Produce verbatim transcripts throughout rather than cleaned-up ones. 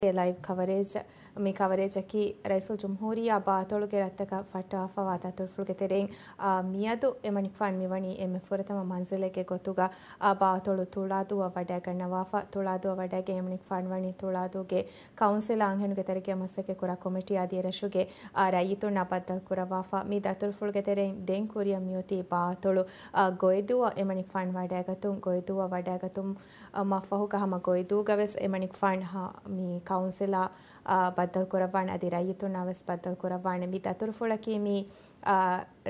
ލައިވް ކަވަރޭޖް. މި ކަވަރޭޖަކީ ރައީސުލްޖުމްހޫރިއްޔާ ބާތޮޅުގެ ރަށްތަކަށް ފައްޓަވާފަވާ ދަތުރުފުޅުގެ ތެރެއިން، އާ، މިއަދު އެމަނިކުފާނު މިވަނީ އެންމެ ފުރަތަމަ މަންޒިލެއްގެ ގޮތުގަ، އާ، ބާތޮޅު ތުޅާދޫއަށް ވަޑައިގަންނަވާފަ. ތުޅާދޫއަށް ވަޑައިގެން އެމަނިކުފާނު ވަނީ ތުޅާދޫގެ ކައުންސިލް އަންހެނުގެ ތެރެގެ މަސައްކަތް ކުރާ ކޮމިޓީ އަދި އެރަށުގެ، އާ، ރައްޔިތުންނާ ބައްދަލު ކުރައްވާފަ. މި ދަތުރުފުޅުގެ ތެރެއިން ދެން ކުރިއަށް މިއޮތީ ބާތޮޅު، އާ، ގޮއިދޫއަށް އެމަނިކުފާނު ވަޑައިގަތުން. ގޮއިދޫއަށް ވަޑައިގަތުމަށް ފަހުގަ ހަމަ ގޮއިދޫގަ ވެސް އެމަނިކުފާނު ހަ-، މި ކައުންސިލާ، އާ، ބައްދަލު ކުރައްވާނެ އަދި ރައްޔިތުންނާ ވެސް ބައްދަލު ކުރައްވާނެ. މި ދަތުރުފުޅަކީ މި، އާ،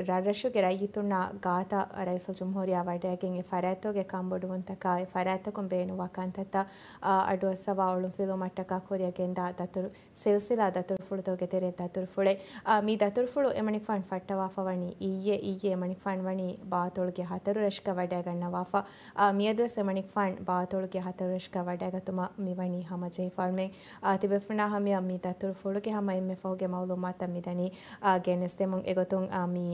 ރަށްރަށުގެ ރައްޔިތުންނާ ގާތަށް ރައީސުލްޖުމްހޫރިއްޔާ ވަޑައިގެން އެ ފަރާތްތަކުގެ ކަންބޮޑުވުންތަކާއި ފަރާތްތަކުން ބޭނުންވާ ކަންތައްތައް، އާ، އަޑުއައްސަވާ އޮޅުންފިލުވުމަށްޓަކާ ކުރިއަށް ގެންދާ ދަތުރު ސިލްސިލާ ދަތުރުފުޅުތަކުގެ ތެރެއިން ދަތުރުފުޅެއް. އާ، މި ދަތުރުފުޅު އެމަނިކުފާނު ފައްޓަވާފަ ވަނީ އިއްޔެ، އިއްޔެ އެމަނިކުފާނު ވަނީ ބާތޮޅުގެ ހަތަރު ރަށަކަށް ވަޑައިގަންނަވާފަ. އާ، މިއަދުވެސް އެމަނިކުފާނު ބާތޮޅުގެ ހަތަރު ރަށަކަށް ވަޑައިގަތުމަށް މިވަނީ ހަމަޖެހިފާންމެން. އާ، ތިބޭފުޅުންނާ ހަމަޔަށް މި ދަތުރުފުޅުގެ ހަމަ އެންމެ ފަހުގެ މައުލޫމާތުތައް މިދަނީ، އާ، ގެނެސްދެމުން. އެގޮތުން، އާ، މި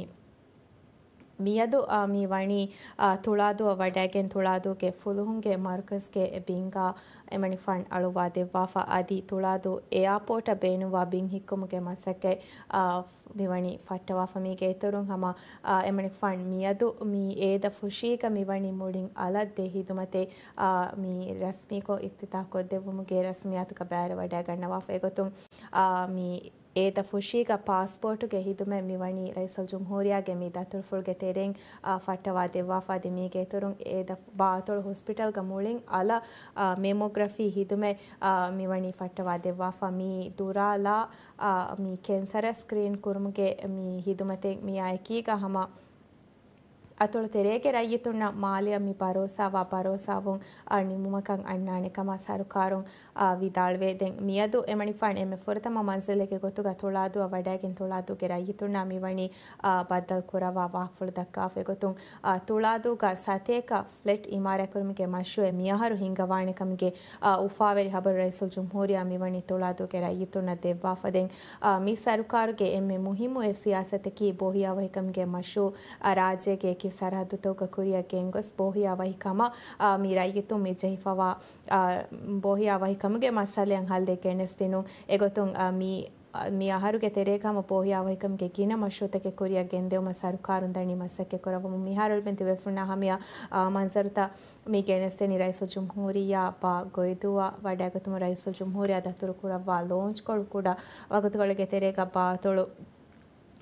މިއަދު، އާ، މި ވަނީ، އާ، ތުޅާދޫއަށް ވަޑައިގެން ތުޅާދޫގެ ފުލުހުންގެ މަރުކަޒްގެ ބިންގާ އެމަނިކުފާން އަޅުއްވާ ދެއްވާފަ. އަދި ތުޅާދޫ އެއާޕޯޓަށް ބޭނުންވާ ބިން ހިއްކުމުގެ މަސައްކަތް، އާ، މިވަނީ ފައްޓަވާފަ. މީގެ އިތުރުން ހަމަ، އާ، އެމަނިކުފާން މިއަދު މި އޭދަ ފުށީގަ މިވަނީ މުޅިން އަލަށް ދެ ހިދުމަތެއް، އާ، މި ރަސްމީކޮށް އިފްތިތާހް ކޮށްދެއްވުމުގެ ރަސްމިއްޔާތުގަ ބައިވެރިވެވަޑައިގަންނަވާފަ. އެގޮތުން، އާ، މި އޭދަ ފުށީގަ ޕާސްޕޯޓުގެ ހިދުމަތް މިވަނީ ރައީސުލްޖުމްހޫރިއްޔާގެ މި ދަތުރުފުޅުގެ ތެރެއިން، އާ، ފައްޓަވާ ދެއްވާފަ. އަދި މީގެ އިތުރުން އޭދަ ބާތޮޅު ހޮސްޕިޓަލްގަ މުޅިން އަލަށް، އާ، މެމޮގްރަފީ ހިދުމަތް، އާ، މިވަނީ ފައްޓަވާ ދެއްވާފަ. މި ދުރާލާ، އާ، މި ކެންސަރ ސްކްރީން ކުރުމުގެ މި ހިދުމަތެއް މިއާ އެކީގަ ހަމަ އަތޮޅު ތެރޭގެ ރައްޔިތުންނަށް މާލެއަށް މި ބަރޯސާވާ ބަރޯސާވުން، އާ، ނިމުމަކަށް އަންނާނެ ކަމަށް ސަރުކާރުން، އާ، ވިދާޅުވޭ. ދެން މިއަދު އެމަނިކުފާން އެންމެ ފުރަތަމަ މަންޒިލެއްގެ ގޮތުގަ ތުޅާދޫއަށް ވަޑައިގެން ތުޅާދޫގެ ރައްޔިތުންނާ މިވަނީ، އާ، ބައްދަލު ކުރައްވާ ވާހަކަފުޅު ދައްކާފަ. އެގޮތުން، އާ، ތުޅާދޫގަ ސަތޭކަ ފްލެޓް އިމާރާތްކުރުމުގެ މަޝްރޫއެއް މިއަހަރު ހިންގަވާނެ ކަމުގެ، އާ، އުފާވެރި ޚަބަރު ރައީސުލްޖުމްހޫރިއްޔާ މިވަނީ ތުޅާދޫގެ ރައްޔިތުންނަށް ދެއްވާފަ. ދެން، އާ، މި ސަރުކާރުގެ އެންމެ މުހިއްމު އެއް ސިޔާސަތަކީ ބޯހިޔާވަހިކަމުގެ މަޝްރޫއު، އާ، ރާއްޖޭގެ އެކި ސަރަހައްދުތަކުގަ ކުރިއަށް ގެންގޮސް ބޯހިޔާވަހި ކަމަށް، އާ، މި ރައްޔިތުން މި ޖެހިފަވާ، އާ، ބޯހިޔާވަހިކަމުގެ މައްސަލައަށް ހައްލެއް ގެނެސްދިނުން. އެގޮތުން، އާ، މި، އާ، މި އަހަރުގެ ތެރޭގަ ހަމަ ބޯހިޔާވަހިކަމުގެ ގިނަ މަޝްރޫއުތަކެއް ކުރިއަށް ގެންދެވުމަށް ސަރުކާރުން ދަނީ މަސައްކަތް ކުރައްވަމުން. މިހާރު އަޅުމެން ތިބޭފުޅުންނާ ހަމަޔަށް، އާ، މަންޒަރުތައް މި ގެނެސްދެނީ ރައީސުލްޖުމްހޫރިއްޔާ ބާ ގޮއިދޫއަށް ވަޑައިގަތުމުން ރައީސުލްޖުމްހޫރިއްޔާ ދަތުރު ކުރައްވާ ލޯންޗްކޮޅު ކުޑަ ވަގުތުކޮޅެއްގެ ތެރޭގަ ބާތޮޅު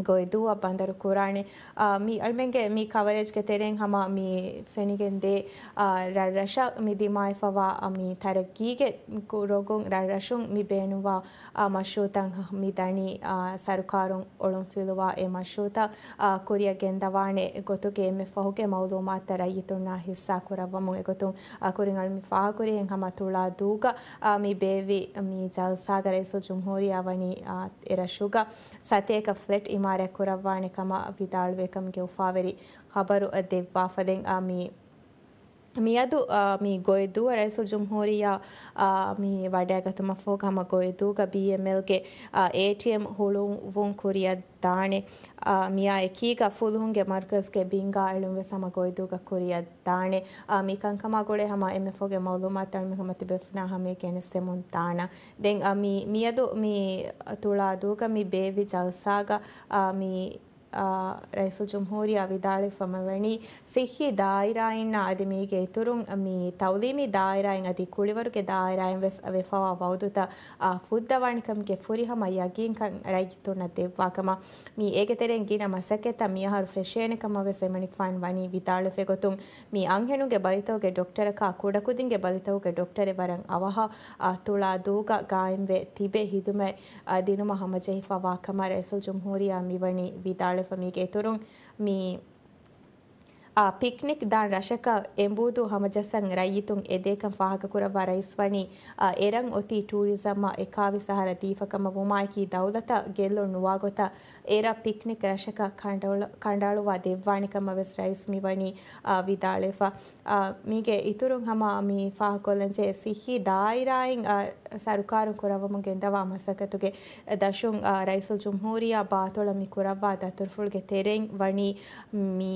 ގޮއިދޫއަށް ބަނދަރު ކުރާނެ. އާ، މި އަޅުމެންގެ މި ކަވަރޭޖްގެ ތެރެއިން ހަމަ މި ފެނިގެން ދޭ، އާ، ރަށްރަށަށް މި ދިމާވެފަވާ، އާ، މި ތަރައްގީގެ ކު-، ރޮގުން ރަށްރަށުން މި ބޭނުންވާ، އާ، މަޝްރޫއުތައް މި ދަނީ، އާ، ސަރުކާރުން އޮޅުންފިލުވާ އެ މަޝްރޫއުތައް، އާ، ކުރިއަށް ގެންދަވާނެ ގޮތުގެ އެންމެ ފަހުގެ މައުލޫމާތުތައް ރައްޔިތުންނާ ހިއްސާ ކުރައްވަމުން. އެގޮތުން، އާ، ކުރިން އަޅު މި ފާހަގަކުރިހެން ހަމަ ތުޅާދޫގަ، އާ، މި ބޭއްވި މި ޖަލްސާގަ ރައީސުލްޖުމްހޫރިއްޔާ ވަނީ، އާ، އެރަށުގަ ސަތޭކަ ފްލެޓް އިމާރާތް ކުރައްވާނެ ކަމަށް ވިދާޅުވޭ ކަމުގެ އުފާވެރި ޚަބަރު ދެއްވާފަ. ދެން، އާ، މި މިއަދު، އާ، މި ގޮއިދޫއަށް ރައީސުލްޖުމްހޫރިއްޔާ، އާ، މި ވަޑައިގަތުމަށްފަހުގަ ހަމަ ގޮއިދޫގަ ބީއެމްއެލްގެ، އާ، އޭޓީއެމް ހުޅުވުން ކުރިއަށް ދާނެ. އާ، މިއާ އެކީގަ ފުލުހުންގެ މަރުކަޒްގެ ބިންގާ އެޅުން ވެސް ހަމަ ގޮއިދޫގަ ކުރިއަށް ދާނެ. އާ، މި ކަންކަމާ ގުޅޭ ހަމަ އެންމެ ފަހުގެ މައުލޫމާތު އަޅުމެން ހަމަ ތިބޭފުޅުންނާ ހަމަޔަށް ގެނެސްދެމުން ދާނަން. ދެން، އާ، މި، މިއަދު މި ތުޅާދޫގަ މި ބޭއްވި ޖަލްސާގަ، އާ، މި އާ، ރައީސުލްޖުމްހޫރިއްޔާ ވިދާޅުވެފަ މިވަނީ ސިއްހީ ދާއިރާއިންނާ އަދި މީގެ އިތުރުން މި ތައުލީމީ ދާއިރާއިން އަދި ކުޅިވަރުގެ ދާއިރާއިން ވެސް ވެފަވާ ވައުދުތައް، އާ، ފުއްދަވާނެ ކަމުގެ ފުރިހަމަ ޔަގީންކަން ރައްޔިތުންނަށް ދެއްވާ ކަމަށް، މި އޭގެ ތެރެއިން ގިނަ މަސައްކަތްތައް މިއަހަރު ފެށޭނެ ކަމަށް ވެސް އެމަނިކުފާން ވަނީ ވިދާޅުވެފަ. އެގޮތުން މި އަންހެނުންގެ ބަލިތަކުގެ ޑޮކްޓަރަކާ ކުޑަކުދިންގެ ބަލިތަކުގެ ޑޮކްޓަރެއް ވަރަށް އަވަހަށް، އާ، ތުޅާދޫގަ ގާއިމްވެ ތިބެ ހިދުމަތް، އާ، ދިނުމަށް ހަމަޖެހިފަވާ ކަމަށް ރައީސުލްޖުމްހޫރިއްޔާ މިވަނީ ވިދާޅުވެފަ. މީގެ އިތުރުން މި، އާ، ޕިކްނިކް ދާން ރަށަކަށް އެނބޫދޫ ހަމަޖައްސަން ރައްޔިތުން އެދޭކަން ފާހަގަކުރައްވާ ރައީސް ވަނީ، އާ، އެރަށް އޮތީ ޓޫރިޒަމަށް އެކާވީސް އަހަރަށް ދީފަ ކަމަށް ވުމާއެކީ ދައުލަތަށް ގެއްލުން ނުވާގޮތަށް އެރަށް ޕިކްނިކް ރަށަކަށް ކަނޑައުޅ-، ކަނޑައަޅުވާ ދެއްވާނެ ކަމަށް ވެސް ރައީސް މިވަނީ، އާ، ވިދާޅުވެފަ. އާ، މީގެ އިތުރުން ހަމަ މި ފާހަގަކޮށްލަންޖެހޭ ސިއްހީ ދާއިރާއިން، އާ، ސަރުކާރުން ކުރައްވަމުން ގެންދަވާ މަސައްކަތުގެ ދަށުން، އާ، ރައީސުލްޖުމްހޫރިއްޔާ ބާތޮޅަށް މި ކުރައްވާ ދަތުރުފުޅުގެ ތެރެއިން ވަނީ މި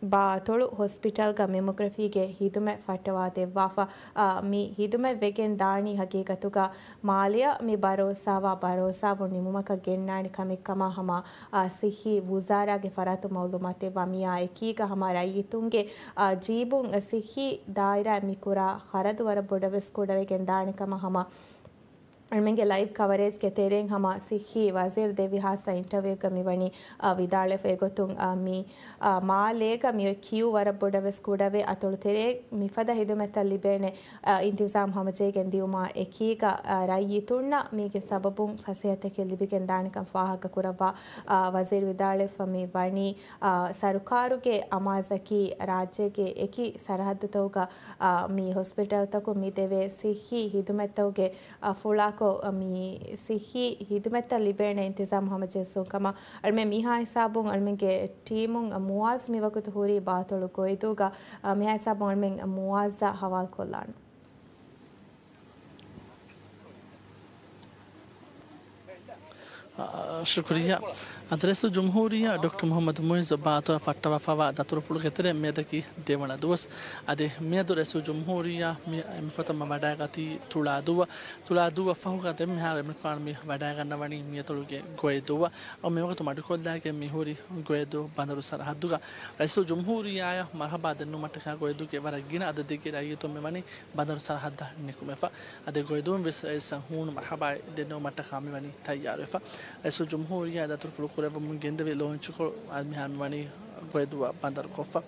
ބާއަތޮޅު ހޮސްޕިޓަލްގަ މެމޮގްރަފީގެ ހިދުމަތް ފައްޓަވާދެއްވާފަ. އާ، މި ހިދުމަތް ވެގެން ދާނީ ހަގީގަތުގަ މާލެއަށް މި ބަރޯސާވާ ބަރޯސާވުން ނިމުމަކަށް ގެންނާނެ ކަމެއްކަމަށް ހަމަ، އާ، ސިއްހީ ވުޒާރާގެ ފަރާތުން މައުލޫމާތެއްވާ. މިއާ އެކީގަ ހަމަ ރައްޔިތުންގެ، އާ، ޖީބުން ސިއްހީ ދާއިރާއިން މި ކުރާ ޚަރަދު ވަރަށް ބޮޑަށް ވެސް ކުޑަވެގެން ދާނެ ކަމަށް ހަމަ އަޅުމެންގެ ލައިވް ކަވަރޭޖްގެ ތެރެއިން ހަމަ ސިއްހީ ވަޒީރު ދެއްވި ހާއްސަ އިންޓަވިއުގަ މިވަނީ، އާ، ވިދާޅުވެފަ. އެގޮތުން، އާ، މި، އާ، މާލޭގަ މި ކިޔޫ ވަރަށް ބޮޑަށް ވެސް ކުޑަވެ، އަތޮޅު ތެރޭ މިފަދަ ހިދުމަތްތައް ލިބޭނެ، އާ، އިންތިޒާމް ހަމަޖެހިގެން ދިއުމާ އެކީގަ، އާ، ރައްޔިތުންނަށް މީގެ ސަބަބުން ފަސޭހަތަކެއް ލިބިގެން ދާނެކަން ފާހަގަ ކުރައްވާ، އާ، ވަޒީރު ވިދާޅުވެފަ މި ވަނީ، އާ، ސަރުކާރުގެ އަމާޒަކީ ރާއްޖޭގެ އެކި ސަރަހައްދުތަކުގަ، އާ، މި ހޮސްޕިޓަލްތަކުން މި ދެވޭ ސިއްހީ ހިދުމަތްތަކުގެ އަ، ފުޅާކޮށް، އަ، މި ސިއްހީ ހިދުމަތްތައް ލިބޭނެ އިންތިޒާމް ހަމަޖެއްސުން ކަމަށް އަޅުމެން މިހާ ހިސާބުން އަޅުމެންގެ ޓީމުން، އަ، މުއާޒް މިވަގުތު ހުރީ ބާއަތޮޅު ގޮއިދޫގަ، އަ، މިހާ ހިސާބުން އަޅުމެން މުއާޒްއާ ހަވާލުކޮށްލާނަން. އަ، ޝުކުރިއްޔާ. އަދި ރައީސުލްޖުމްހޫރިއްޔާ ޑޮކްޓަރ މުޙައްމަދު މުޢިއްޒު ބާއަތޮޅަށް ފައްޓަވާފައިވާ ދަތުރުފުޅުގެ ތެރެއިން މިއަދަކީ ދެވަނަ ދުވަސް. އަދި މިއަދު ރައީސުލްޖުމްހޫރިއްޔާ މި، މިފަދަ މަ ވަޑައިގަތީ ތުޅާދޫއަށް. ތުޅާދޫއަށް ފަހުގަ ދެން މިހާރު އެމްރިކާން މި ވަޑައިގަންނަވަނީ މިއަތޮޅުގެ ގޮއިދޫއަށް. އަ، މިވަގުތު މަޑުކޮށްލާގެން މިހުރި ގޮއިދޫ ބަނދަރު ސަރަހައްދުގަ. ރައީސުލްޖުމްހޫރިއްޔާއަށް މަރުޙަބާ ދެންނެވުމަށްޓަކާ ގޮއިދޫގެ ވަރަށް ގިނަ އަދަދެއްގެ ރައްޔިތުން މިވަނީ ބަނދަރު ސަރަހައްދަށް ނިކުމެފަ. އަދި ގޮއިދޫން ވެސް ރައީސަށް ހޫނު މަރުޙަބާއެއް ދެންނެވުމަށްޓަކާ މިވަނީ ތައްޔާރުވެފަ. ރައީސުލްޖުމްހޫރިއްޔާ ދަތުރުފުޅު ކުރެއްވަމުން ގެންދެވި ލޯންޗުކޮށް، އަދި މިހާރު މިވަނީ ގޮއިދޫއަށް ބަނދަރުކޮށްފަ.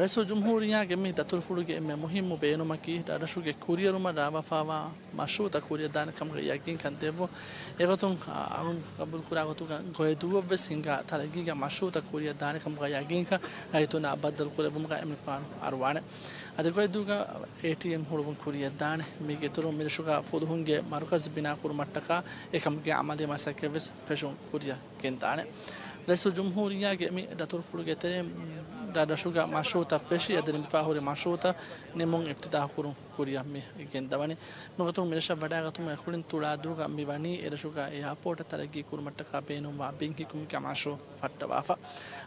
ރައީސުލްޖުމްހޫރިއްޔާގެ މި ދަތުރުފުޅުގެ އެންމެ މުހިއްމު ބޭނުމަކީ، ރަށުގެ ކުރިއެރުމަށް ރާވާފައިވާ މަޝްރޫޢުތައް ކުރިއަށްދާނެ ކަމުގެ ޔަގީންކަން ދެއްވުން. އެގޮތުން، އަ، އަޅުން ގަބޫލުކުރާ ގޮތުގަ ގޮއިދޫއަށް ވެސް ހިނގާ ތަރައްގީގެ މަޝްރޫޢުތައް ކުރިއަށްދާނެ ކަމުގަ ޔަގީންކަން ރައްޔިތުންނާ ބައްދަލު ކުރެއްވުމުގަ އެމްރިކާން އަރުވާނެ. އަދި ގޮއިދޫގަ އޭޓީއެމް ހުޅުވުން ކުރިއަށްދާނެ. މީގެ އިތުރުން މިރަށުގަ ފުލުހުންގެ މަރުކަޒު ބިނާކުރުމަށްޓަކާ އެކަމުގެ އަމަލީ މަސައްކަތް ވެސް ފެށުން ކުރިއަށް ގެންދާނެ. ރައީސުލްޖުމްހޫރިއްޔާގެ މި ދަތުރުފުޅުގެ ތެރެއިން ރަށްރަށުގަ މަޝްރޫޢުތައް ފެށި، އަދި ނިމިފަ ހުރި މަޝްރޫޢުތައް ނިމުން އިފްތިތާޙު ކުރުން ކުރިއަށް މި ގެންދަވަނީ. މިގޮތުން މިރަށަށް ވަޑައިގަތުމުގެ ކުރިން ތުޅާދޫގަ މިވަނީ އެރަށުގަ އެއާޕޯޓެއް ތަރައްގީ ކުރުމަށްޓަކާ ބޭނުންވާ ބިން ހިއްކުމުގެ މަޝްރޫޢު ފައްޓަވާފަ.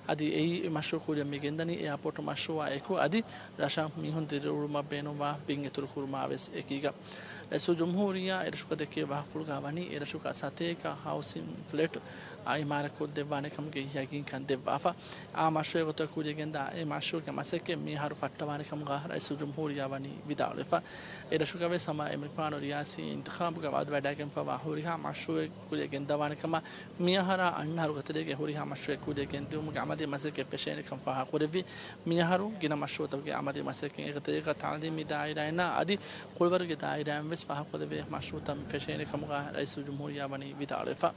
އަދި އެއީ މަޝްރޫޢު ކުރިއަށް މި ގެންދަނީ އެއާޕޯޓު މަޝްރޫޢާ އެކު އަދި ރަށަށް މީހުން ދިރިއުޅުމަށް ބޭނުންވާ ބިން އިތުރު ކުރުމާ ވެސް އެކީގަ. ރައީސުލްޖުމްހޫރިއްޔާ އެރަށުގަ ދެއްކޭ ވާހަކަފުޅުގަ ވަނީ އެރަށުގަ ސަތޭކަ ހައުސިން ފްލެޓް އާ އިމާރާތްކޮށްދެއްވާނެ ކަމުގެ ޔަގީންކަން ދެއްވާފަ. އާ މަޝްރޫޢުގެ ގޮތުގަ ކުރިއަށް ގެންދާ އެ މަޝްރޫޢުގެ މަސައްކަތް މިއަހަރު ފައްޓަވާނެ ކަމުގަ ރައީސުލްޖުމްހޫރިއްޔާ ވަނީ ވިދާޅުވެފަ. އެރަށުގަ ވެސް ހަމަ އެމްރިކާނު ރިޔާސީ އިންތިޚާބުގަ ވައުދުވެވަޑައިގެންފައިވާ ހުރިހާ މަޝްރޫޢެއް ކުރިއަށް ގެންދަވާނެ ކަމަށް މިއަހަރާ އަންނަ އަހަރުގެ ތެރޭގަ ހުރިހާ މަޝްރޫޢެއް ކުރިއަށް ގެންދިއުމުގެ އަމަލީ މަސައްކަތް ފެށޭނެ ކަން ފާހަގަކުރެއްވި. މިއަހަރު ގިނަ މަޝްރޫޢުތަކުގެ އަމަލީ މަސައްކަތް އޭގެ ތެރޭގަ ތައުލީމީ ދާއިރާއިންނާ އަދި ކުޅިވަރުގެ ދާއިރާއިން ވެސް ފާހަގަކޮށްދެވޭ މަޝްރޫޢުތައް ފެށޭނެ ކަމުގަ ރައީސުލްޖުމްހޫރިއްޔާ ވަނީ ވިދާޅުވެފަ.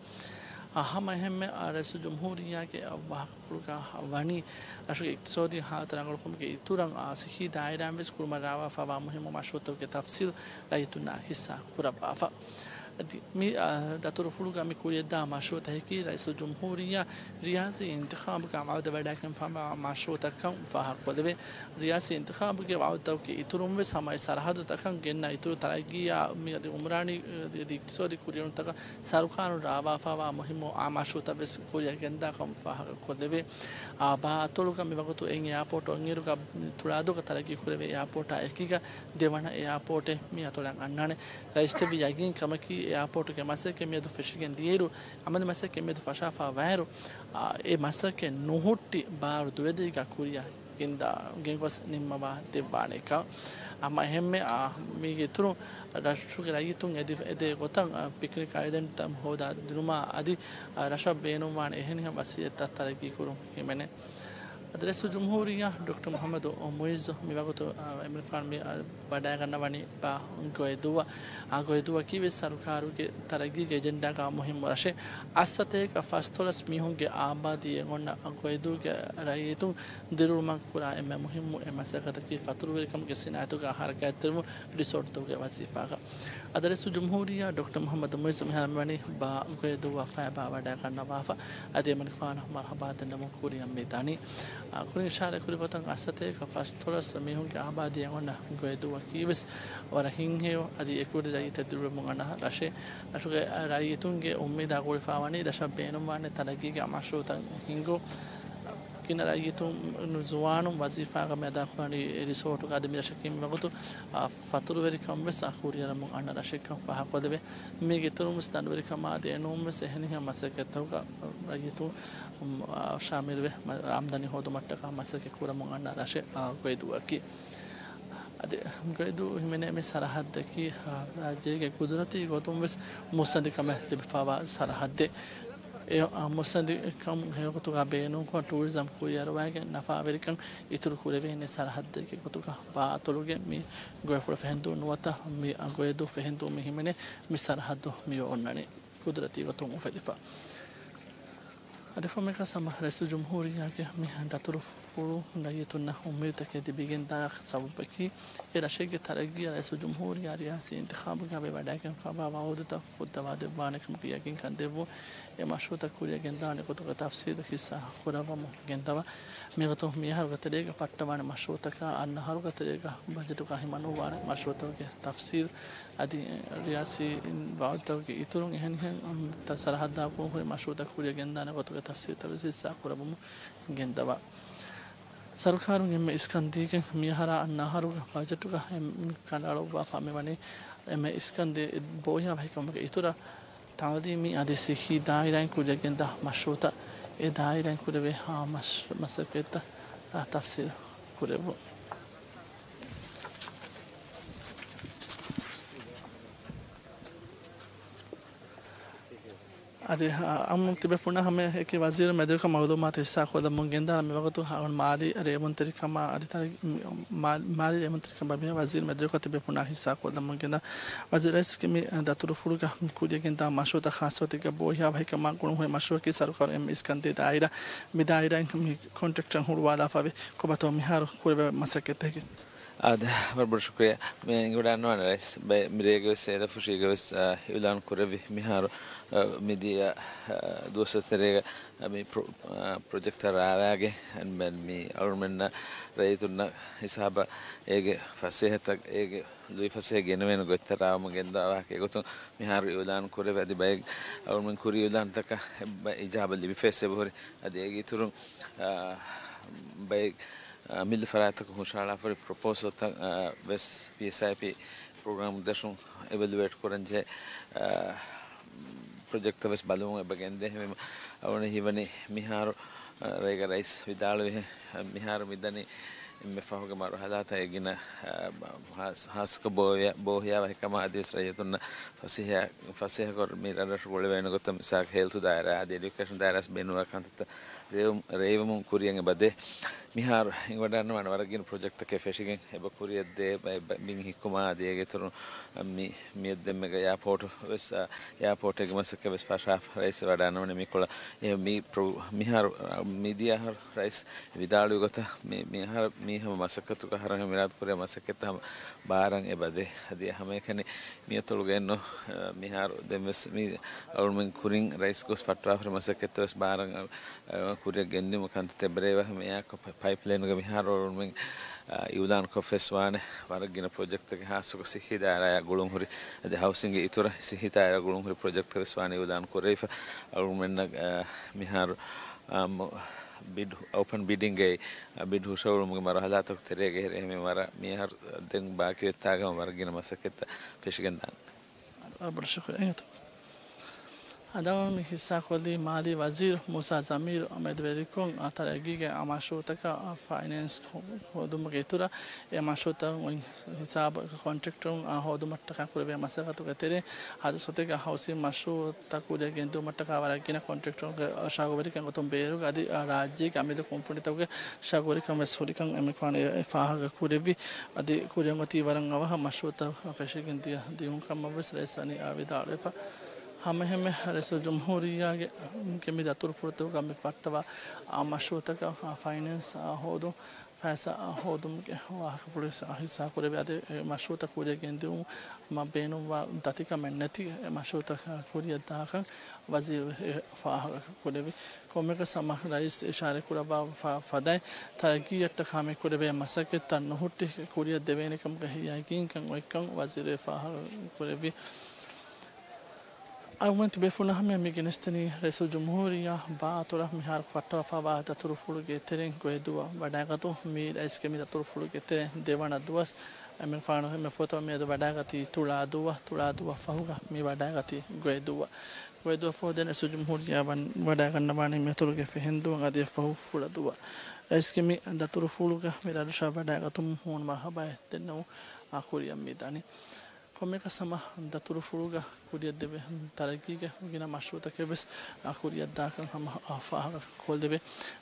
އަ، ހަމަ އެހެންމެ، އަ، ރައީސުލްޖުމްހޫރިއްޔާގެ ވާހަކަފުޅުގަ ވަނީ ރަށުގެ އިޤްތިޞާދީ ހާލަތު ރަނގަޅުކުރުމުގެ އިތުރަށް، އަ، ސިއްހީ ދާއިރާއިން ވެސް ކުރުމަށް ރާވާފައިވާ މުހިއްމު މަޝްރޫޢުތަކުގެ ތަފްސީލް ރައްޔިތުންނާ ހިއްސާ ކުރައްވާފަ. އަދި މި، އަ، ދަތުރުފުޅުގަ މި ކުރިއަށްދާ މަޝްރޫޢުތަކަކީ ރައީސުލްޖުމްހޫރިއްޔާ ރިޔާސީ އިންތިޚާބުގަ ވައުދުވެވަޑައިގެންފައިވާ މަޝްރޫޢުތަކަށް ފާހަގަކޮށްލެވޭ. ރިޔާސީ އިންތިޚާބުގެ ވައުދުތަކުގެ އިތުރުން ވެސް ހަމަ އެ ސަރަހައްދުތަކަށް ގެންނަ އިތުރު ތަރައްގީއާ މި އަދި އުމްރާނީ އަދި އިޤްތިޞާދީ ކުރިއެރުންތަކަށް ސަރުކާރުން ރާވާފައިވާ މުހިއްމު އާ މަޝްރޫޢުތައް ވެސް ކުރިއަށް ގެންދާ ކަމަށް ފާހަގަކޮށްލެވޭ. އާ، ބާއަތޮޅުގަ މިވަގުތު އެއް އެއާޕޯޓް އޮތްއިރުގަ ތުޅާދޫގަ ތަރައްގީ ކުރެވޭ އެއާޕޯޓާ އެކީގަ ދެވަނަ އެއާޕޯޓެއް މި އަތޮޅަށް އަންނާނެ. ރައީސް ދެއްވި ޔަގީން ކަމަކީ، އެއާޕޯޓުގެ މަސައްކަތް މިއަދު ފެށިގެން ދިޔައިރު، އަމަލީ މަސައްކަތް މިއަދު ފަށާފަ ވާއިރު، އާ، އެ މަސައްކަތް ނުހުއްޓި ބާރު ދުވެދިގަ ކުރިއަށް ގެންދާ، ގެންގޮސް ނިންމަވާ ދެއްވާނެކަން. ހަމަ އެހެންމެ، އާ، މީގެ އިތުރުން ރަށުގެ ރައްޔިތުން އެދި، އެދޭ ގޮތަށް، އާ، ޕިކްނިކް އައިލެންޑްތައް ހޯދާ ދިނުމާ އަދި، އާ، ރަށަށް ބޭނުންވާނެ އެހެނިހެން ވަސީލަތްތައް ތަރައްގީ ކުރުން ހިމެނޭ. އަދި ރައީސުލްޖުމްހޫރިއްޔާ ޑޮކްޓަރ މުޙައްމަދު މުޢިއްޒު މިވަގުތު، އާ، އެމްރިކާން މި، އާ، ވަޑައިގަންނަވަނީ ބާ ގޮއިދޫއަށް. އާ ގޮއިދޫއަކީ ވެސް ސަރުކާރުގެ ތަރައްގީގެ އެޖެންޑާގަ މުހިއްމު ރަށެއް. އަށްސަތޭކަ ފަސްދޮޅަސް މީހުންގެ އާބާދީއެއް އޮންނަ ގޮއިދޫގެ ރައްޔިތުން ދިރިއުޅުމަށް ކުރާ އެންމެ މުހިއްމު އެއް މަސައްކަތަކީ ފަތުރުވެރިކަމުގެ ސިނާއަތުގަ ހަރަކާތްތެރިވުން ރިސޯޓުތަކުގެ ވަޒީފާގަ. އަދި ރައީސުލްޖުމްހޫރިއްޔާ ޑޮކްޓަރ މުޙައްމަދު މުޢިއްޒު މިހާރު މިވަނީ ބާ ގޮއިދޫއަށް ފައިބާ ވަޑައިގަންނަވާފަ. އަދި އެމަނިކުފާނަށް މަރުޙަބާ ދެންނެވުން ކުރިއަށް މި ދަނީ. އާ، ކުރިން އިޝާރާތް ކުރި ގޮތަށް އަށްސަތޭކަ ފަސްދޮޅަސް މީހުންގެ އާބާދީއެއް އޮންނަ ގޮއިދޫއަކީ ވެސް ވަރަށް ހިތްހެޔޮ އަދި އެކުވެރި ރައްޔިތެއް ދިރިއުޅެމުން އަންނަ ރަށެއް. ރަށުގެ ރައްޔިތުންގެ އުއްމީދާ ގުޅިފައިވަނީ ރަށަށް ބޭނުންވާނެ ތަރައްގީގެ މަޝްރޫޢުތައް ހިންގުން. ގިނަ ރައްޔިތުން ޒުވާނުން ވަޒީފާގަ މި އަދާކުރާނީ އެ ރިސޯޓުގަ. އަދި މި ރަށަކީ މިވަގުތު، އާ، ފަތުރުވެރިކަން ވެސް އާ ކުރިއަރަމުން އަންނަ ރަށެއްކަން ފާހަގަކޮށްލެވޭ. މީގެ އިތުރުން ވެސް ދަނޑުވެރިކަމާ އަދި އެނޫން ވެސް އެހެނިހެން މަސައްކަތްތަކުގަ ރައްޔިތުން، އާ، ޝާމިލުވެ، އާމްދަނީ ހޯދުމަށްޓަކާ މަސައްކަތް ކުރަމުން އަންނަ ރަށެއް، އާ، ގޮއިދޫއަކީ. އަދި ގޮއިދޫ ހިމެނޭ މި ސަރަހައްދަކީ، އާ، ރާއްޖޭގެ ގުދުރަތީ ގޮތުން ވެސް މުއްސަނދިކަމަށް ލިބިފައިވާ ސަރަހައްދެއް. އެ، އާ، މުއްސަނދިކަން ހެޔޮގޮތުގަ ބޭނުންކޮށް، ޓޫރިޒަމް ކުރިއަރުވައިގެން ނަފާވެރިކަން އިތުރު ކުރެވޭނެ ސަރަހައްދެއްގެ ގޮތުގަ ބާއަތޮޅުގެ މި ގޮއިފުޅަށް ފެހެންދޫ ނުވަތަ މި ގޮއިދޫ ފެހެންދޫ މި ހިމެނޭ މި ސަރަހައްދު މި އޮންނަނީ ގުދުރަތީ ގޮތުން އުފެދިފަ. އަދި ކޮންމެއަކަސް ހަމަ ރައީސުލްޖުމްހޫރިއްޔާގެ މި ދަތުރުފުޅު ރައްޔިތުންނަށް އުއްމީދުތަކެއް ލިބިގެންދާ ސަބަބަކީ، އެ ރަށެއްގެ ތަރައްގީއަށް ރައީސުލްޖުމްހޫރިއްޔާ ރިޔާސީ އިންތިޚާބުގަ ވެވަޑައިގެންފައިވާ ވައުދުތައް ފުއްދަވާދެއްވާނެކަމުގެ ޔަގީންކަން ދެއްވުން، އެ މަޝްރޫއުތައް ކުރިއަށް ގެންދާނެ ގޮތުގެ ތަފްސީލު ހިއްސާ ކުރައްވަމުން ގެންދަވާ. މިގޮތުން މިއަހަރުގެ ތެރޭގަ ފައްޓަވާނެ މަޝްރޫއުތަކާ އަންނަ އަހަރުގެ ތެރޭގަ ބަޖެޓުގަ ހިމަނުއްވާނެ މަޝްރޫއުތަކުގެ ތަފްސީލު އަދި ރިޔާސީ ވައުދުތަކުގެ އިތުރުން އެހެނިހެން ސަރަހައްދާ ކުރުން ހުރި މަޝްރޫއުތައް ކުރިއަށް ގެންދާނެ ގޮތުގެ ތަފްސީލުތައް ވެސް ހިއްސާ ކުރަމުން ގެންދަވާ. ސަރުކާރުން އެންމެ އިސްކަން ދީގެން މިއަހަރާ އަންނަ އަހަރުގެ ބަޖެޓުގަ އެ ކަނޑައަޅުއްވާފަ މިވަނީ އެންމެ އިސްކަން ދޭ ބޯހިޔާވަހިކަމުގެ އިތުރަށް ތައުލީމީ އަދި ސިއްހީ ދާއިރާއިން ކުރިއަށް ގެންދާ މަޝްރޫއުތައް އެ ދާއިރާއިން ކުރެވޭ ހާ މަސް-، މަސައްކަތްތައް ތަފްސީލު ކުރެއްވުން. އަދި، އާ، އަމު ތިބޭފުޅުންނާ ހަމަޔަކީ ވަޒީރު މެދުވެރިކޮށް މައުލޫމާތު ހިއްސާ ކޮށްލަމުން ގެންދާނަމޭ. މިވަގުތު ހަ-، މާލީ ރޭވުންތެރިކަމާ އަދި ތަރައް-، މާ-، މާލީ ރޭވުންތެރިކަން ބައްވިޔާ ވަޒީރު މެދުވެރިކޮށް ތިބޭފުޅުންނާ ހިއްސާ ކޮށްލަމުން ގެންދާ. ވަޒީރު ރައީސްގެ މި ދަތުރުފުޅުގަ މި ކުރިއަށް ގެންދާ މަޝްރޫއުތައް ޚާއްސަ ގޮތެއްގަ ބޯހިޔާވަހިކަމާ ގުޅުން ހުރި މަޝްރޫއަކީ ސަރުކާރުން އެންމެ އިސްކަންދޭ ދާއިރާ، މި ދާއިރާއިން މި ކޮންޓްރެކްޓަރުން ހުޅުވާލާފައިވި ކޮބާތޯ މިހާރު ކުރެވޭ މަސައްކަތްތަކެއް. އާދެ، ވަރަށް ބޮޑަށް ޝުކުރިއްޔާ. މި އިނގިވަޑައިގަންނަވާނެ ރައީސް. ބައެއް މިރޭގެ ވެސް އެދަފުށީގަ ވެސް، އާ، އިއުލާން ކުރެއްވި މިހާރު، އާ، މިދިޔަ، އާ، ދުވަސް ތެރޭގަ، އާ، މި ޕްރޮ-، އާ، ޕްރޮޖެކްޓް ރާވާގެ އަންމެން މި އަޅުމެންނަށް ރައްޔިތުންނަށް ހިސާބަށް އޭގެ ފަސޭހަތައް، އޭގެ ލުއިފަސޭހަ ގެނެވޭނެ ގޮތްތައް ރާވަމުން ގެންދަވާ ވާހަކަ އެގޮތުން މިހާރު އިއުލާން ކުރެވި. އަދި ބައެއް އަޅުމެން ކުރި އިއުލާންތަކަށް އެއްބަ-، އިޖާބަ ލިބިފައިސް އެބަހުރި. އަދި އޭގެ އިތުރުން، އާ، ބައެއް އަ، މިލި ފަރާތްތަކުން ހުށަހަޅާފައި ޕްރޮޕޯސަލްތައް، އަ، ވެސް ޕީއެސްއައިޕީ ޕްރޮގްރާމް ދަށުން އިވެލުއޭޓް ކުރަންޖެހޭ، އަ، ޕްރޮޖެކްޓްތައް ވެސް ބަލަމުން އެބަ ގެންދޭ. އެހެންވީމަ އަޅުގަނޑަށް ހީވަނީ މިހާރު، އަ، ރޭގަ ރައީސް ވިދާޅުވިހެން، އަ، މިހާރު މިދަނީ އެންމެ ފަހުގެ މަރުހަލާތައް އެ ގިނަ، އަ، ހާސް-، ހާއްސަކޮށް ބޯހިޔާ-، ބޯހިޔާވަހިކަމާ އަދިވެސް ރައްޔިތުންނަށް ފަސޭހަ-، ފަސޭހަކޮށް މި ރަށްރަށު ގުޅެވޭނެ ގޮތަށް މިސާލަކަށް ހެލްތު ދާއިރާ އަދި އެޑިއުކޭޝަން ދާއިރާ ވެސް ބޭނުންވާ ކަންތައްތައް ރޭވު-، ރޭވުމުން ކުރިއަށް އެބަދޭ. މިހާރު އިނގިވަޑައިގަންނަވާނެ ވަރަށް ގިނަ ޕްރޮޖެކްޓްތަކެއް ފެށިގެން އެބަ ކުރިއަށްދޭ ބަ-، ބަ-، ބިން ހިއްކުމާ އަދި އޭގެ އިތުރުން މި، މިއަށް ދެންމެގަ އެއާޕޯޓު ވެސް، އާ، އެއާޕޯޓެއްގެ މަސައްކަތް ވެސް ފަށާފަ ރައީސް ވަޑައިގަންނަވަނީ މިކޮޅަށް. އެ މި ޕްރޮ-، މިހާރު، އާ، މިދިޔަ އަހަރު ރައީސް ވިދާޅުވި ގޮތަށް މި، މިހާރު މި ހަމަ މަސައްކަތުގަ ހަރަ ހަމަ އިރާދަ ކުރޭ މަސައްކަތްތައް ހަމަ ބާރަށް އެބަދޭ. އަދި ހަމައެކަނި މިއަތޮޅުގައިންނު، އާ، މިހާރު ދެން ވެސް މި އަޅުމެން ކުރިން ރައީސް ގޮސް ފައްޓާފަ މަސައްކަތްތައް ވެސް ބާރަށް، އާ، ކުރިއަށް ގެންދިއުމަށް ކަންތައްތައް ބެރޭ ވަހަ މިއާކޮށް ޕަ-، ޕައިޕްލައިނުގެ މިހާރު އަޅުމެން، އާ، އިއުލާން ކޮށްފައިސް ވާނެ ވަރަށް ގިނަ ޕްރޮޖެކްޓްތަކެއް ހާއްސަކޮށް ސިއްހީ ދާއިރާއާ ގުޅުން ހުރި އަދި ހައުސިންގގެ އިތުރަށް ސިއްހީ ދާއިރާ ގުޅުން ހުރި ޕްރޮޖެކްޓްތައް ވެސް ވާނެ އިއުލާން ކުރެވިފަ އަޅުމެންނަށް، އާ، މިހާރު، އާ، މު-، ބިޑް، އޯޕަން ބިޑިންގައި ބިޑް ހުށަހެޅުމުގެ މަރުހަލާތަކު ތެރޭގައި ހެރެ މި ވަރަށް މިހާރު ދެން ބާކީ އޮތްތާގަ ވަރަށް ގިނަ މަސައްކަތްތައް ފެށިގެންދާނެ. ވަރަށް ބޮޑަށް ޝުކުރިއްޔާ. އަދި މި ހިއްސާކޮށްލީ މާލީ ވަޒީރު މޫސާ ޒަމީރު މެދުވެރިކޮށް، އާ، ތަރައްގީގެ އާ މަޝްރޫއުތަކަށް އާ ފައިނޭންސް ހޯ-، ހޯދުމުގެ އިތުރަށް އެ މަޝްރޫއުތައް އޮތް ހިސާބަށް ކޮންޓްރެކްޓަރުން އާ ހޯދުމަށްޓަކާ ކުރެވޭ މަސައްކަތުގެ ތެރެއިން ހަދުސަތެއްގެ ހައުސިން މަޝްރޫއުތައް ކުރިއަށް ގެންދިއުމަށްޓަކާ ވަރަށް ގިނަ ކޮންޓްރެކްޓަރުންގެ ޝައުގުވެރިކަން ގޮތުން ބޭރުގަ އަދި ރާއްޖޭގެ އަމިއްލަ ކުންފުނިތަކުގެ ޝައުގުވެރިކަން ވެސް ހުރިކަން އެމެކާން އެ ފާހަގަ ކުރެއްވި. އަދި ކުރިއަށް އޮތީ ވަރަށް އަވަހަށް މަޝްރޫއުތައް ފެށިގެން ދިޔަ ދިޔުން ކަމަށް ވެސް ރައީސް ވަނީ އާ ވިދާޅުވެފަ. ހަމައެހެންމެ ރައީސުލްޖުމްހޫރިއްޔާގެ މި ދަތުރުފުޅުތަކުގަ މި ފައްޓަވާ އާ މަޝްރޫއުތަކަށް އާ ފައިނޭންސް އާ ހޯދުން ފައިސާ ހޯދުމުގެ ވާހަކަފުޅު ވެސް ހިއްސާ ކުރެވި. އަދި އެ މަޝްރޫއުތައް ކުރިއަށް ގެންދިއުމަށް ބޭނުންވާ ދަތިކަމެއް ނެތި އެ މަޝްރޫއުތައް ކުރިއަށްދާކަން ވަޒީރު ފާހަގަ ކުރެވި. ކޮންމެއަކަސް ހަމަ ރައީސް އިޝާރަތް ކުރައްވާ ފަ-، ފަދައިން ތަރައްގީއަށްޓަކާ މި ކުރެވޭ މަސައްކަތްތައް ނުހުއްޓި ކުރިއަށް ދެވޭނެ ކަމުގެ ޔަގީންކަން އޮތްކަން ވަޒީރު ފާހަގަ ކުރެއްވި. އަޅުގަނޑު ތިބޭފުޅުންނާ ހަމަޔަށް މި ގެނެސްދެނީ ރައީސުލްޖުމްހޫރިއްޔާ ބާއަތޮޅަށް މިހާރު ފައްޓަވާފައިވާ ދަތުރުފުޅުގެ ތެރެއިން ގޮއިދޫއަށް ވަޑައިގަތުން. މި ރައީސްގެ މި ދަތުރުފުޅުގެ ތެރެއިން ދެވަނަ ދުވަސް. އެމެންފާނު އެންމެ ފުރަތަމަ މިއަދު ވަޑައިގަތީ ތުޅާދޫއަށް، ތުޅާދޫއަށް ފަހުގަ މި ވަޑައިގަތީ ގޮއިދޫއަށް. ގޮއިދޫއަށް ފަހު ދެން ރައީސުލްޖުމްހޫރިއްޔާ ވަން-، ވަޑައިގަންނަވާނީ މި އަތޮޅުގެ ފެހެންދޫއަށް އަދި އެއަށްފަހު ފުޅަދޫއަށް. ރައީސްގެ މި ދަތުރުފުޅުގަ މި ރަށްރަށަށް ވަޑައިގަތުމުން ހޫނު މަރުހަބާއެއް ދެންނެވުން އާ ކުރިއަށް މި ދާނީ. ކޮންމެއަކަސް ހަމަ ދަތުރުފުޅުގަ ކުރިއަށްދެވޭ ތަރައްގީގެ ގިނަ މަޝްރޫއުތަކެއް ވެސް އާ ކުރިއަށްދާކަން ހަމަ އާ ފާހަގަކޮށްދެވޭ.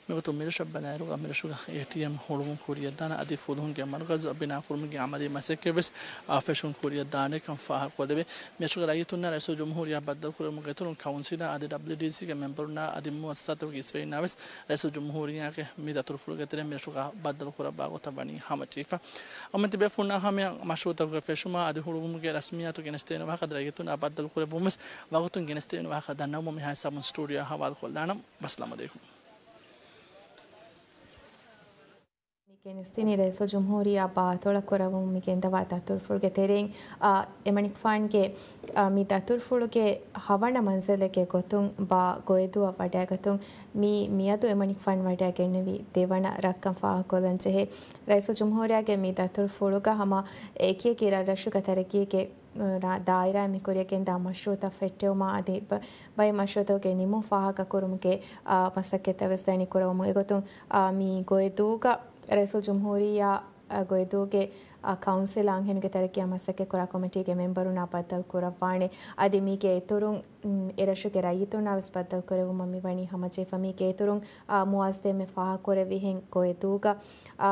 މިގޮތުން މިރަށަށް ބަލާއިރުގަ މިރަށުގަ އޭޓީއެމް ހުޅުވުން ކުރިއަށްދާނެ އަދި ފުލުހުންގެ މަރުކަޒު ބިނާކުރުމުގެ އަމަލީ މަސައްކަތް ވެސް އާ ފެށުން ކުރިއަށްދާނެކަން ފާހަގަކޮށްދެވޭ. މިރަށުގެ ރައްޔިތުންނާ ރައީސުލްޖުމްހޫރިއްޔާ ބައްދަލުކުރެވުމުގެ އިތުރުން ކައުންސިލާ އަދި ޑަބްލިއުޑީސީގެ މެމްބަރުންނާ އަދި މުއައްސަސާތަކުގެ އިސްވެރިންނާ ވެސް ރައީސުލްޖުމްހޫރިއްޔާގެ މި ދަތުރުފުޅުގެ ތެރެއިން މިރަށުގަ ބައްދަލުކުރައްވާ ގޮތަށް ވަނީ ހަމަޖެހިފަ. އަމަން ތިބޭފުޅުންނާ ހަމަޔަށް މަޝްރޫއުތަކުގެ ފެށުމާ އަދި ހުޅުވުމުގެ ރަސްމިއްޔާތު ގެނެސްދޭނެ ވާހަކަ ރައްޔިތުންނާ ބައްދަލުކުރެއްވުން ވެސް ވަގުތުން ގެނެސްދޭނެ ވާހަކަ ދަންނަވަމުން މިހާ ހިސާބުން ސްޓޫޑިއޯއާ ހަވާލުކޮށްލާނަން. ވައްސަލާމް އަލައިކުމް. މި ގެނެސްދިނީ ރައީސުލްޖުމްހޫރިއްޔާ ބާއަތޮޅަށް ކުރައްވަމުން މި ގެންދަވާ ދަތުރުފުޅުގެ ތެރެއިން، އާ، އެމަނިކުފާނުގެ، އާ، މި ދަތުރުފުޅުގެ ހަވަނަ މަންޒިލެއްގެ ގޮތުން ބާ ގޮއިދޫއަށް ވަޑައިގަތުން. މި މިއަދު އެމަނިކުފާނު ވަޑައިގެންނެވި ދެވަނަ ރަށްކަން ފާހަގަކޮށްލަން ޖެހޭ. ރައީސުލްޖުމްހޫރިއްޔާގެ މި ދަތުރުފުޅުގަ ހަމަ އެކިއެކި ރަށްރަށުގެ ތަރައްގީގެ ރާ-، ދާއިރާއިން މި ކުރިއަށް ގެންދާ މަޝްރޫއުތައް ފެއްޓެވުމާ އަދި ބަ-، ބައެއް މަޝްރޫއުތަކުގެ ނިމުން ފާހަގަކުރުމުގެ، އާ، މަސައްކަތްތައް ވެސް ދަނީ ކުރައްވަމުން. އެގޮތުން، އާ، މި ގޮއިދޫގަ ރައީސުލްޖުމްހޫރިއްޔާ، އާ، ގޮއިދޫގެ، އާ، ކައުންސިލާ އަންހެނުންގެ ތަރައްގީއާ މަސައްކަތްކުރާ ކޮމިޓީގެ މެމްބަރުންނާ ބައްދަލުކުރައްވާނެ. އަދި މީގެ އިތުރުން، އުން، އެރަށުގެ ރައްޔިތުންނާ ވެސް ބައްދަލުކުރެވުމަށް މިވަނީ ހަމަޖެހިފަ. މީގެ އިތުރުން، އާ، މުއައްސަސާ އެންމެ ފާހަގަކުރެއްވިހެން ގޮއިދޫގަ، އާ،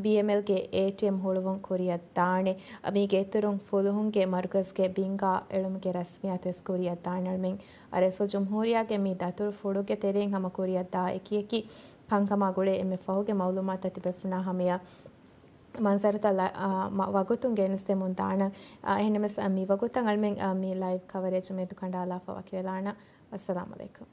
ބީއެމްއެލްގެ އޭޓީއެމް ހުޅުވުން ކުރިއަށްދާނެ. މީގެ އިތުރުން ފުލުހުންގެ މަރުކަޒްގެ ބިންގާ އެޅުމުގެ ރަސްމިއްޔާތު ވެސް ކުރިއަށްދާނެ. އަޅުމެން ރައީސުލްޖުމްހޫރިއްޔާގެ މި ދަތުރުފުޅުގެ ތެރެއިން ހަމަ ކުރިއަށްދާ އެކިއެކި ކަންކަމާ ގުޅޭ އެންމެ ފަހުގެ މައުލޫމާތުތައް ތިބޭފުޅުންނާ ހަމަޔަށް މަންޒަރުތައް ލަ-، އާ، މަ-، ވަގުތުން ގެނެސްދެމުން ދާނަން. އާ، އެހެންނަމަވެސް، އާ، މި ވަގުތަށް އަޅުމެން، އާ، މި ލައިވް ކަވަރޭޖު މެދު ކަނޑާލާފަ ވަކިވެލާނަން. ވައްސަލާމް އަލައިކުމް.